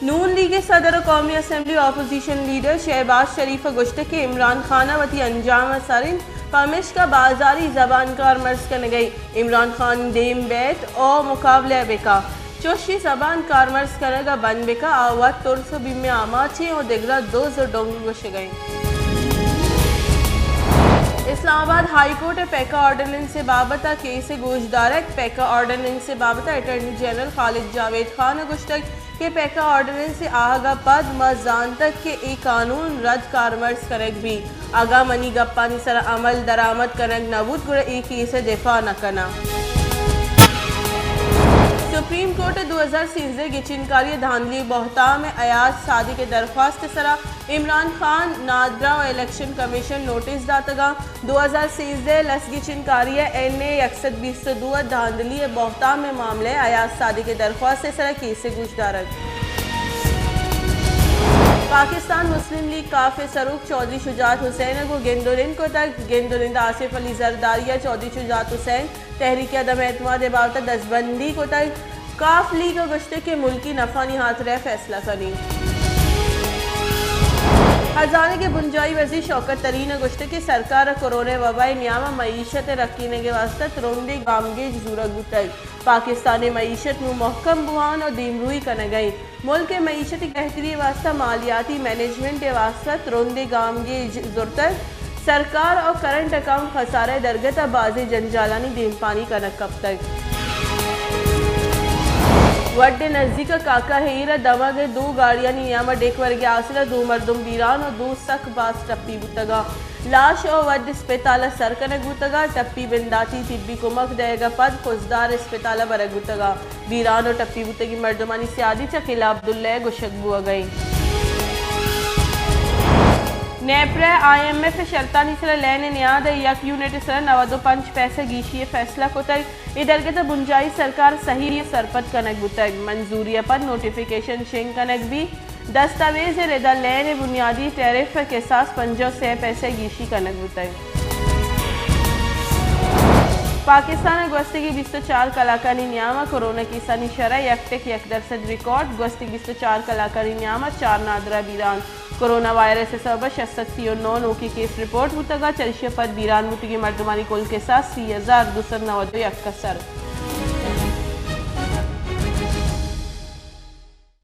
نون لیگ ءِ صدر ءُ قومی اسمبلی اپوزیشن لیڈر شہباز شریف ءَ گوشتگ کہ عمران خان ءَ وتی انجام ءَ سر انت، پمیشکا بازاری زبان کارمرز کنگ ءَ انت۔ عمران خان دیم بیت ءُ مقابلہ بکا۔ چوشی زبان کارمرز کنگ ءَ بند بکا، آ وت ترس ءُ بیم ءِ آماچ انت ءُ دگرا دز ءُ ڈنگ گوشگ ءَ انت۔ اسلام آباد ہائی کورٹ ءِ پیکا آرڈیننس ءِ بابت ءَ کیس ءِ گوشدارگ۔ پیکا آرڈیننس ءِ بابت ءَ اٹارنی جنرل خالد جاوید خان ءَ گوشتگ کہ پیکا آرڈیننس ءِ آہگ ءَ پد ما زانتگ کہ اے قانون رد کارمرز کنگ بیت۔ اگاں منی گپانی سرا عمل درآمد کنگ نہ بوت، گڑا اے کیس ءِ دفاع نہ کناں۔ سپریم کورٹ ءَ دو ہزار سیزدہ گچینکاری ءِ دھاندلی بہتام ءَ ایاز صادق ءِ درخواست ءِ سرا عمران خان، نادرا ءُ الیکشن کمیشن نوٹس داتگاں۔ دو ہزار سیزدہ لس گچینکاری ءِ این اے یک سد بیست ءُ دو ءِ دھاندلی ءِ بہتام ءِ معاملہ ءَ ایاز صادق ءِ درخواست ءِ سرا کیس ءِ گوشدارگ۔ پاکستان مسلم لیگ کاف ءِ سروک چوہدری شجاعت حسین ءَ گوں گند ءُ نند کتگ۔ گند ءُ نند آصف علی زرداری ءَ چوہدری شجاعت حسین تحریک عدم اعتماد ءِ بابت ءَ دزبندی کتگ۔ کاف لیگ ءَ گوشتگ کہ ملکی نفعانی ہاترا فیصلہ کنیں۔ خزانگ ءِ بنجاہی وزیر شوکت ترین ءَ گوشتگ کہ سرکار ءَ کورونا وبا ءِ نیام ءَ معیشت ءِ رکینگ ءِ واستہ ترندیں گامگیج زورگ بوتگ۔ پاکستان ءِ معیشت نوں مھکم بوان ءُ دیمروئی کنگ ءَ انت۔ ملک ءِ معیشتی گہتری ءِ واستہ مالیاتی مینجمنٹ ءِ واستہ ترندیں گامگیج زرتگ۔ سرکار ءَ کرنٹ اکاؤنٹ خسارہ ءِ درگت ءَ بازیں جنجالانی دیمپانی کنگ کپتگ۔ وڈھ ءِ نزیک ءَ کاکا ہیر ءَ دمگ ءِ دو گاڑیانی نیام ءَ ڈیک ورگ ءِ حاصل ءَ دو مردم بیران ءُ دو سک باز ٹپی بوتگاں۔ لاش ءُ وڈھ اسپتال ءَ سر کنگ بوتگ ءُ ٹپی بنداتی طبی کمک دئیگ ءَ پد خضدار اسپتال ءَ برگ بوتگ ءُ بیران ءُ ٹپی بوتگیں مردمانی سیادی چہ قلعہ عبداللہ ءَ گوشگ بوگ ءَ انت۔ نیپرا ءَ آئی ایم ایف ءِ شرطانی سرا لین ءِ نیاد ءَ یک یونٹ ءِ سرا نود ءُ پنچ پیسہ گیشی ءِ فیصلہ کتگ۔ اے درگت ءَ بنجاہی سرکار صحیح ءُ سرپد کنگ بوتگ۔ منظوری ءَ پد نوٹیفیکیشن شنگ کنگ بیت۔ دستاویز ءِ ردا لین ءِ بنیادی ٹیرف ءِ کساس پنجاہ ءُ سے پیسہ گیشی کنگ بوتگ۔ پاکستان ءَ گوستگیں بیست ءُ چار کلاکانی نیام ءَ کورونا کیسانی شرح یک ٹک یک درسد ریکارڈ۔ گوستگیں بیست ءُ چار کلاکانی نیام ءَ چار نادراہ بیران۔ کورونا وائرس ءِ سبب ءَ شش سد سی ءُ نو نوکیں کیس رپورٹ بوتگ ءُ چریشی ءَ پد بیران بوتگیں مردمانی کل کساس سی ہزار دو سد نود ءُ یک ءَ سر۔